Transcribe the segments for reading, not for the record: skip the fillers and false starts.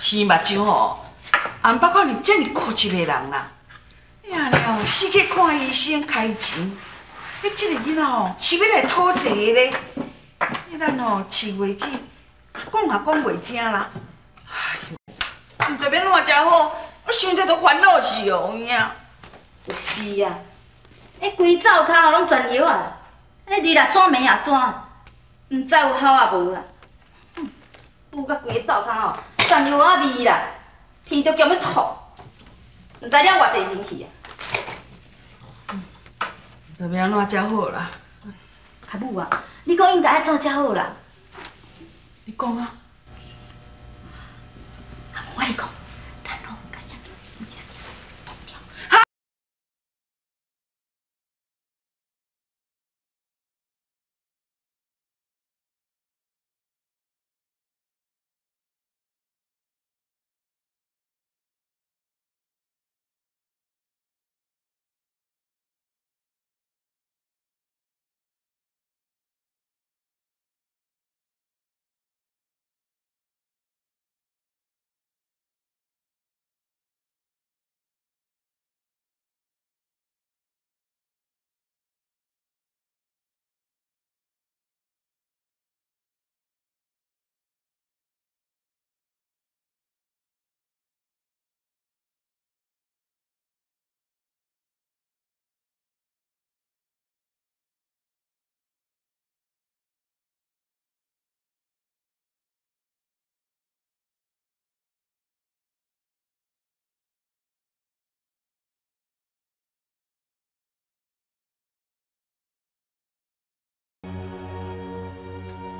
生目睭吼，也毋捌看你遮尔固执的人啦。你按呢哦，四处看医生开钱，你这个囡仔吼是欲来讨债的咧。你咱吼饲袂起，讲也讲袂听啦。哎哟，毋知欲按怎才好，我想著都烦恼死哦，有影。是啊，彼规灶跤吼拢全药啊，彼日啊纸暝也纸，毋知有效啊无啦。浡甲规个灶跤吼，全药仔味啦，闻著强欲吐，毋知了偌济人去啊。毋知欲按怎才好啦。阿母啊，你讲应该按怎才好啦？你讲啊。阿母，我咧讲，咱吼共双真正断掉。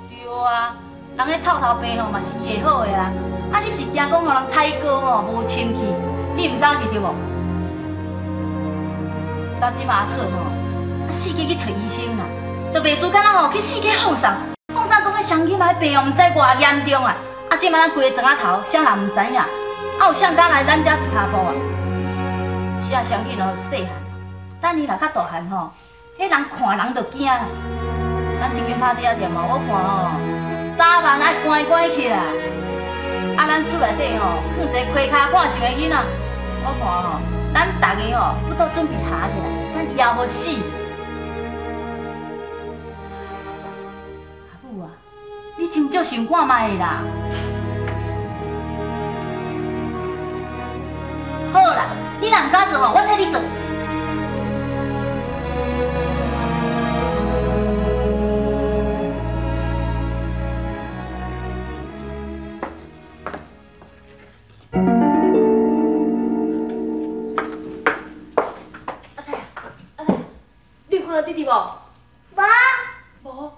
对啊，人彼臭头病吼嘛是医会好的啊。啊，你是惊讲予人抬高吼无清气，你毋敢去对无？但这马嫂吼，啊四界去揣医生啦，就袂输敢若吼去四界放送，放送讲彼双囡仔病哦，毋知偌严重啊！啊，这马咱规个庄仔头，啥人毋知影？啊，有啥敢来咱遮一跤步啊？是啊，双囡哦是细汉，等伊若较大汉吼，彼人看人就惊啦。咱这间拍碟仔店哦，我看吼，早晚爱关关起来。啊，咱厝内底吼，囥一个开跤看相的囡仔，我看吼，咱逐个吼，不都准备合起来，咱枵予死。阿母啊，你真少想看觅啦。好啦，你若毋敢做吼，我替你做。弟弟無？無。無。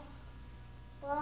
無。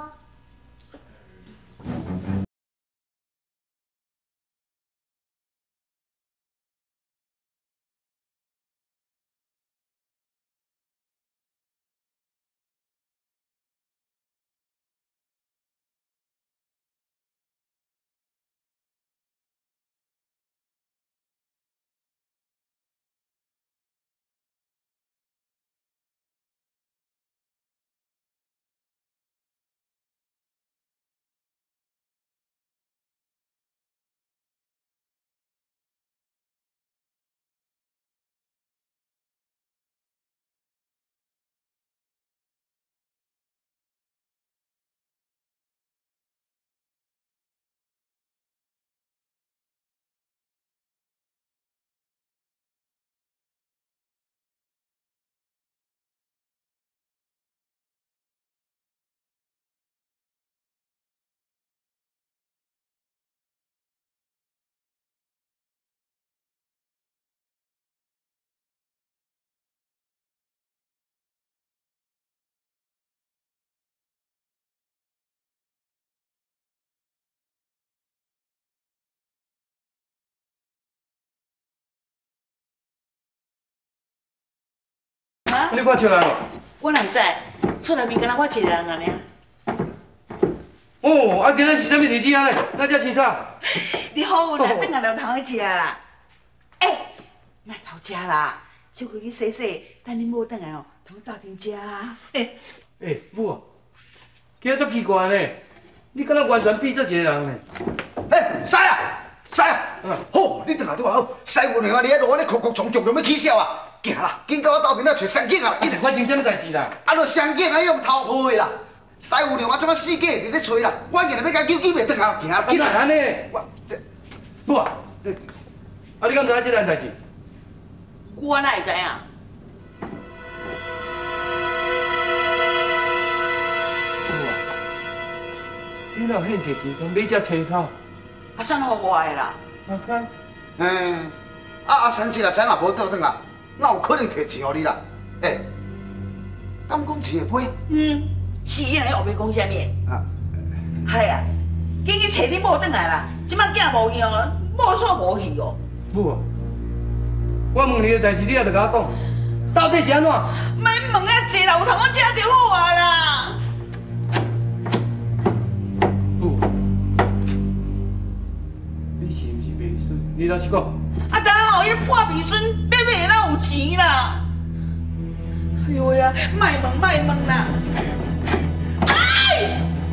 你看笑人哦？我哪知，厝内面干焦我一个人尔。哦，啊，今仔是啥物日子啊咧？哪遮凄早？你好运啊，转来就通去食啦。欸，莫偷食啦，小可去洗洗，等恁某转来哦，通斗阵食啊。欸，母啊，今仔足奇怪呢，你敢若完全变做一个人呢？欸，师啊，你转来拄好，师傅娘啊，你喺路安尼哭哭穷，强强欲起痟啊！行啦，紧到我斗阵来揣双警啊！紧发生啥物代志啦？啊，就双警啊，用偷抱的啦。师傅娘啊，怎啊死假伫咧揣啦？我硬欲共救，救袂转来，行啦，紧来按呢？我这，母啊，啊，你敢知影这件代志？我哪会知影？母啊，你哪有遐济钱，通买这青草？阿三予我的啦。阿三，嘿，啊阿三这个知影无倒转啊，哪有可能提钱予你啦？欸，敢讲钱会飞？嗯，是囡仔，后壁讲啥物？啊，系啊，紧去揣你某转来啦，这摆囝无用啊，某煞无去哦。母啊，我问你个代志，你也袂共我讲，到底是按怎？免问啊济啦，有通讲食就好啊啦。母，你是毋是卖孙？你老实讲。啊，当吼，伊咧破病孙，买买哪有钱啦？哎呦呀，莫问莫问啦！哎，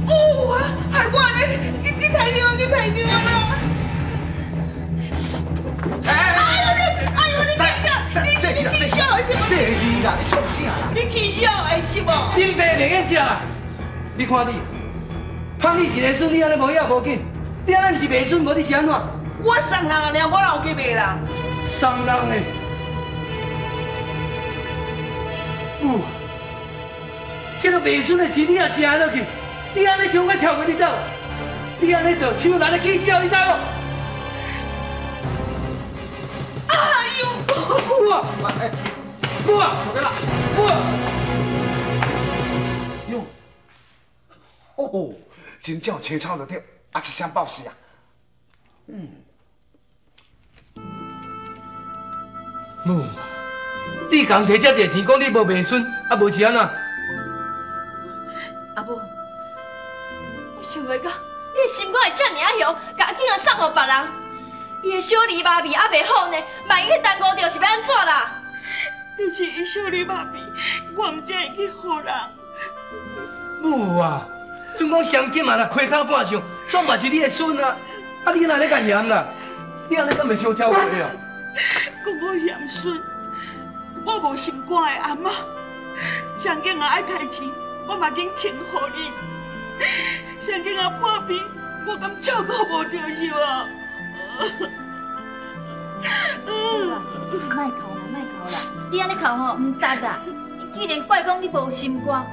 有啊，害我咧，你抬尿，你抬尿啦！哎呦你，哎呦你起笑，你起笑的是无？细腻啦，你创啥啦？你起笑的是无？恁爸宁愿食啦，你看你，芳你一个孙，你按呢无影无紧，你按呢毋是卖孙，无你是按怎？我送人尔，我哪有去卖人？送人的，母，这个卖孙的钱你也食落去，你按呢想我超过你走，你按呢做，像人咧起痟，你知无？哎呦，母啊，母啊，母啊，哟，哦，真正有青草就对，啊一声爆死啊！嗯。母，你共提遮济钱，讲你无卖孙，啊无是按怎？阿母，我想袂到你的心肝会遮尔仔雄，共囡仔送予别人。伊的小姨妈咪犹袂好呢，万一去耽误著，是欲按怎啦？就是伊小姨妈咪，我毋知会去予人。母啊，阵讲双金啊，若开口半相，总嘛是你的孙啊！啊，你哪咧共嫌啦？你按呢敢袂伤超过啊？讲我嫌孙，我无心肝的阿妈，双金仔爱开钱，我嘛紧肯予你。双金仔破病，我敢照顾无著是无？莫哭啦，莫哭啦！你按呢哭吼，毋值啦。伊既然怪讲你无心肝，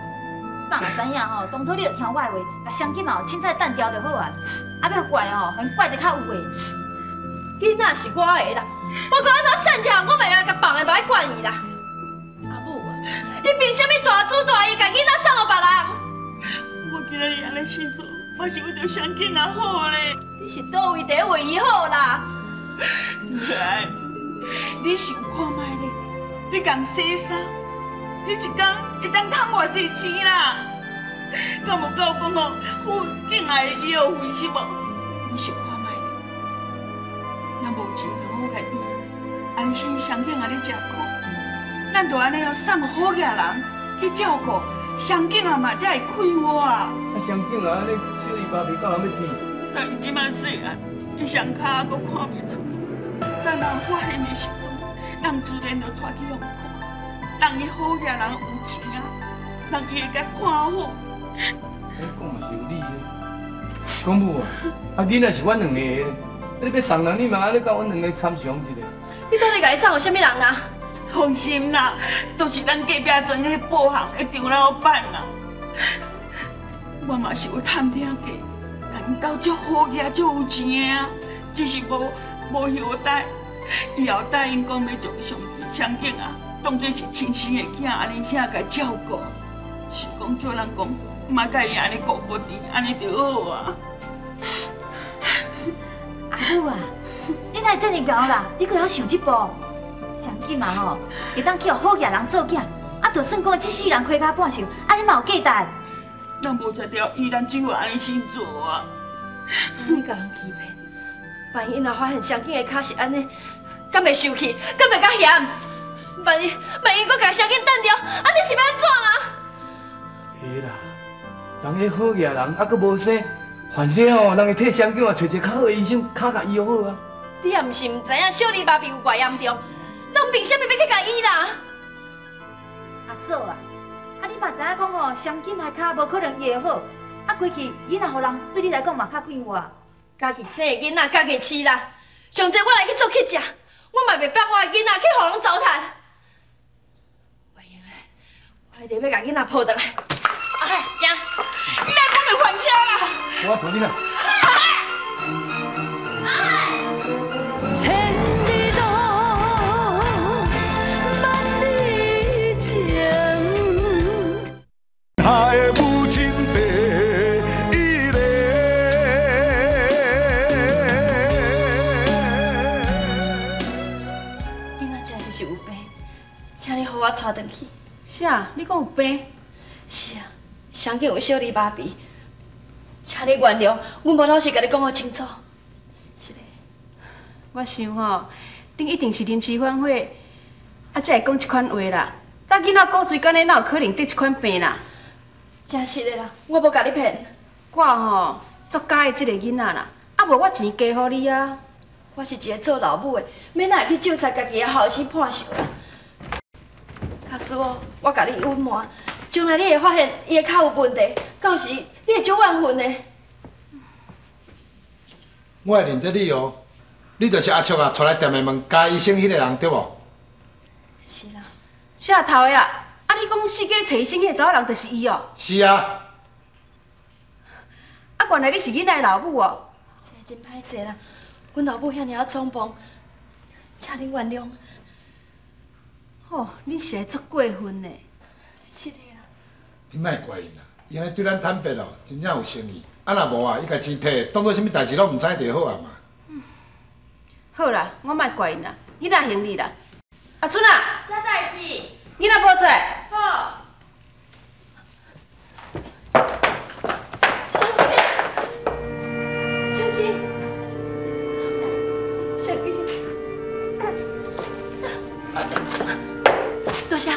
早若知影吼，当初你就听我的话，共双金仔凊彩掷掉就好啊。啊，欲怪吼，予𪜶怪一个较有的。囡仔是我的啦，我阁按怎散赤，我嘛会共放的，无爱管伊啦。阿母啊，你凭啥物大主大义，共囡仔送予别人？我今仔日按呢信做，我是为著双金仔好咧。你是佗位伫为伊好啦？来，你想看觅咧？你共洗衫，你一工会当趁偌济钱啦？敢无够讲吼，付囝仔的医药费是无？你想看觅咧？咱无钱通好共伊，按呢先双警仔咧食苦，咱就按呢哦送予好额人去照顾，双警仔嘛才会快活啊！啊，双警仔按呢小姨爸袂到人欲甜。但伊这摆细汉，伊双跤阁看袂出，等人发现的时阵，人自然就带去予看，人伊好额人有钱啊，人伊会共看好。哎，讲嘛是有理的。讲母啊，啊囡仔是阮两个的，你欲送人，你嘛按呢共阮两个参详一下。你到底共伊送予啥物人啊？放心啦，都是咱隔壁庄彼布行的张老板啦。我嘛是有探听过，𪜶兜足好额、足有钱的啊，只是无后代。以后代𪜶讲欲将双警啊，当作是亲生的囝，按呢遐共照顾，是讲叫人讲，莫共伊按呢顾顾甜，按呢就好啊。阿母啊，你哪会遮尔𠢕啦？你阁会晓想这步？双金啊吼，会当去予好额人做囝，啊，就算讲这世人开跤半寿，按呢嘛有价值。咱无才调，依然只会按呢先做啊。你共人欺骗，万一若发现双警的跤是按呢，敢袂生气，敢袂较嫌？万一阁共双警掷掉，按呢是欲按怎啦？会啦，人彼好额人，啊，阁无生，反正吼，人会替双警仔揣一个较好的医生，跤共医好啊。你也毋是毋知影小李爸病有偌严重，咱凭啥物欲去共医啦？阿嫂啊，啊你嘛知影讲吼，双金的跤无可能医会好，啊规气囡仔予人对你来讲嘛较快活。家己生的囡仔，家己饲啦。上济我来去做乞食，我嘛袂放我的囡仔去予人糟蹋。袂用的，我一定欲共囡仔抱转来。阿海，行，你莫讲袂还车啦！我扶你啦。千里路，万里情。他的母亲第一个。囡仔真实是有病，请你予我带转去。啥？你讲有病？是啊，上紧有小李爸比，请你原谅，阮无老实共你讲予清楚。是的，我想吼，恁一定是临时反悔，啊，才会讲这款话啦。但囡仔骨髓敢若哪有可能得这款病啦？真实的啦，我无共你骗。我吼足佮意这个囡仔啦，啊无我钱加予你啊。我是一个做老母的，欲哪会去咒杀家己的后生破相啦？假使哦，我共你隐瞒，将来你会发现伊的跤有问题，到时你会足怨恨的。我会认得你哦，你就是阿叔啊，带来店的问加医生彼个人对无？是啦。啥头的啊？啊，你讲四界找医生彼个查某人就是伊哦？是啊。啊，原来你是囡仔的老母哦。实在真歹势啦，阮老母遐尔仔冲动，请恁原谅。哦，恁实在足过分的。是的啦。你莫怪𪜶啦，伊按呢对咱坦白哦，真正有诚意。啊，若无啊，伊共钱摕，当作啥物代志拢毋知就好啊嘛。好啦，我莫怪𪜶啦，囡仔还你啦。阿春啊，啥代志？囡仔抱出来。好。小金，小金，小金，多谢，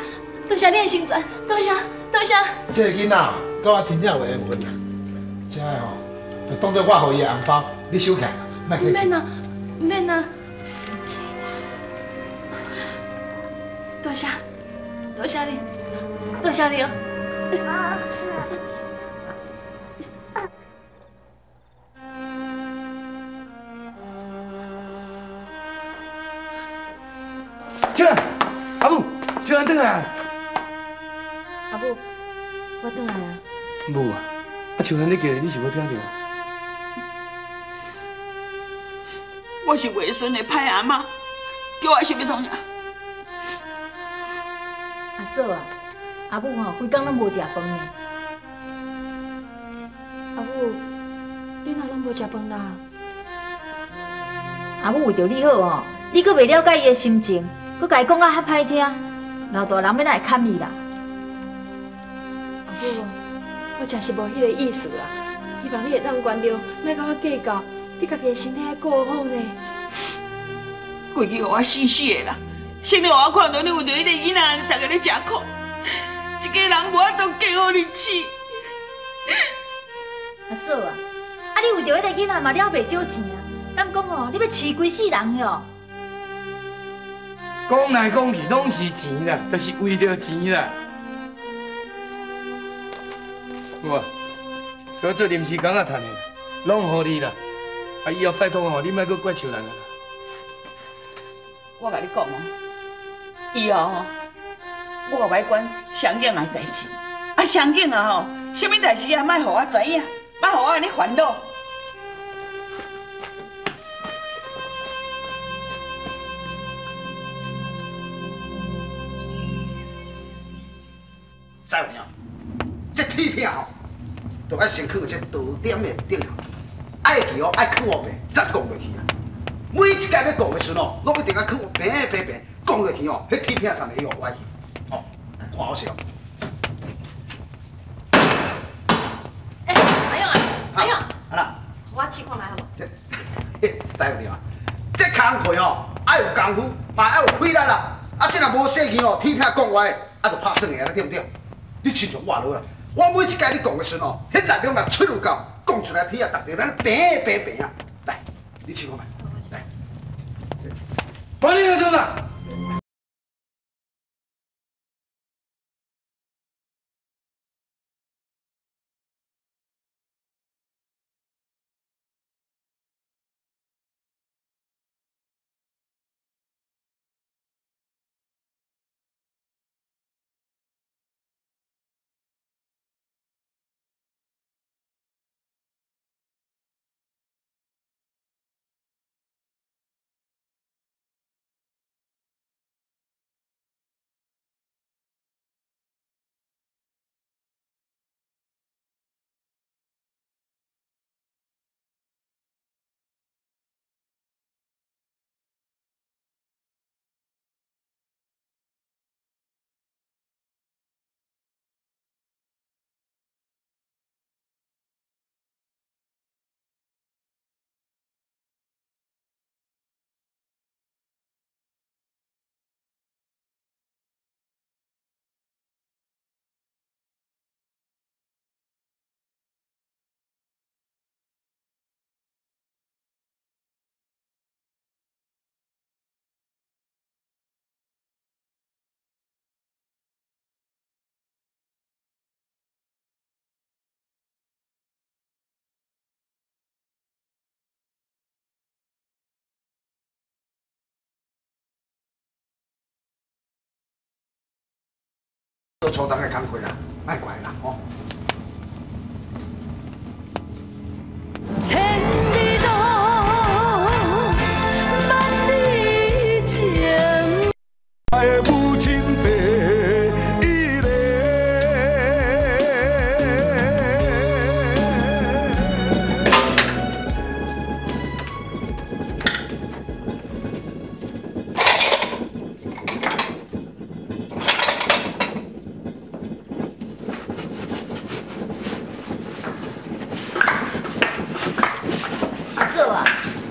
多谢你的成全，多谢，多谢。这个囡仔佮我真正有缘分啊，这个吼，就当作我予伊的红包，你收起来，莫客气。免啦，免啦。多谢，多谢你，多谢你哦。秋兰，阿母，秋兰转来。阿母，我转来啊。母啊，啊秋兰你叫你是无听著？我是外孙的歹阿嬷，叫我是欲创啥？阿嫂啊，阿母吼，规工拢无食饭呢。阿母，你哪拢无食饭啦？阿母为著你好吼，你阁袂了解伊的心情，阁共伊讲啊较歹听，老大人欲哪会堪伊啦？阿母，我真是无彼个意思啦，希望你会当原谅，莫共我计较，你家己的身体爱顾好呢。规气予我死死的啦！先予我看到你为著彼个囡仔，逐家咧食苦，一家人无法度过好日子。阿嫂啊，啊你为著彼个囡仔嘛了袂少钱啊？敢讲哦，你欲饲规世人哟？讲来讲去拢是钱啦，就是为著钱啦。有啊，我做临时工仔趁的，拢予你啦。啊，以后拜托吼，你莫阁怪秋兰啊啦。我共你讲哦，以后吼，我袂管双警的代志，啊，双警啊吼，啥物代志啊，莫予我知影，莫予我按呢烦恼。师傅娘，这铁片吼，就爱先放伫这刀点的顶头，爱记哦，爱囥乌白，才摃落去啊。每一届欲摃的时阵哦，拢一定爱囥白白白，摃落去哦，彼铁片才袂去歪去。哦，来看好势哦。欸，阿勇啊，阿勇，啊啦，予我试看觅好无？这，师傅娘，这工课吼，爱有功夫，嘛爱有气力啦。啊，这若无细气哦，铁片摃歪，啊，就拍算的啊，对毋对？你亲像我落啦，我每一届你讲的时阵哦，彼力量若出有够，讲出来铁啊，逐条咱平平平啊。来，你试看觅，来。把你来做啥？做粗重的工课啦，莫怪啦，吼。千里路，万里情。爱母亲第一个。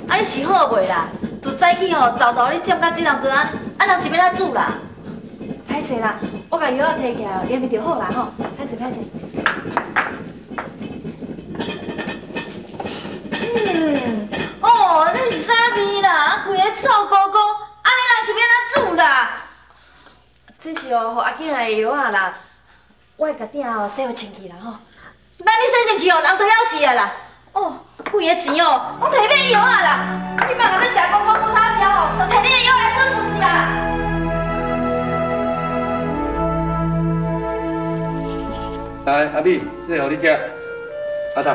啊，你是好袂啦？自早起吼，灶头你占到这当阵啊，啊人是欲怎煮啦？歹势啦，我共药仔提起来，连面就好啦吼。歹势歹势。哦，这是啥味啦？啊，规个臭糊糊，按呢人是欲怎煮啦？这是哦，予阿囝的药仔啦，我会共鼎哦洗予清气啦吼。咱你洗清气哦，人都晓死啊啦。哦，规个钱哦，拢提买药仔啦。这摆若欲食公公无通食哦，就提你的药来准备食。来，阿美，这个予你食。阿太，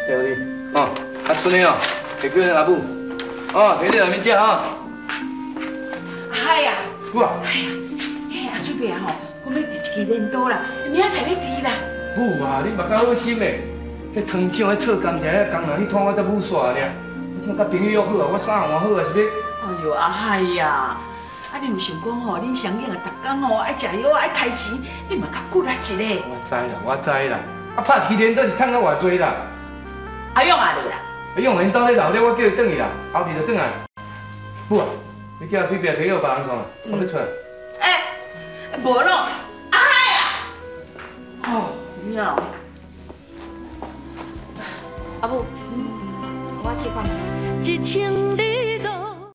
这个予你。哦，阿春的哦，会叫恁阿母。哦，提你内面食哈。哎呀，有啊。哎呀，嘿，阿水伯吼，讲欲挃一支镰刀啦，明仔载欲挃啦。母啊，你嘛较好心的。彼汤厂彼做工程，彼工人去拖我才舞煞尔。我这佮朋友约好啊，我衫换好啊，是欲。哎哟，阿海呀，啊你毋想讲吼，恁双囝啊，逐工吼爱食药爱开钱，你嘛较骨力一个。我知啦，我知啦。啊，拍一支镰刀是趁较偌济啦？阿勇啊咧啦。阿勇𪜶兜咧闹热，我叫伊转去啦，后日就转来。母啊，你叫水伯提予别人创，我欲出来。欸，无咯，阿海啊。哦，娘。阿母，我试看觅。一千里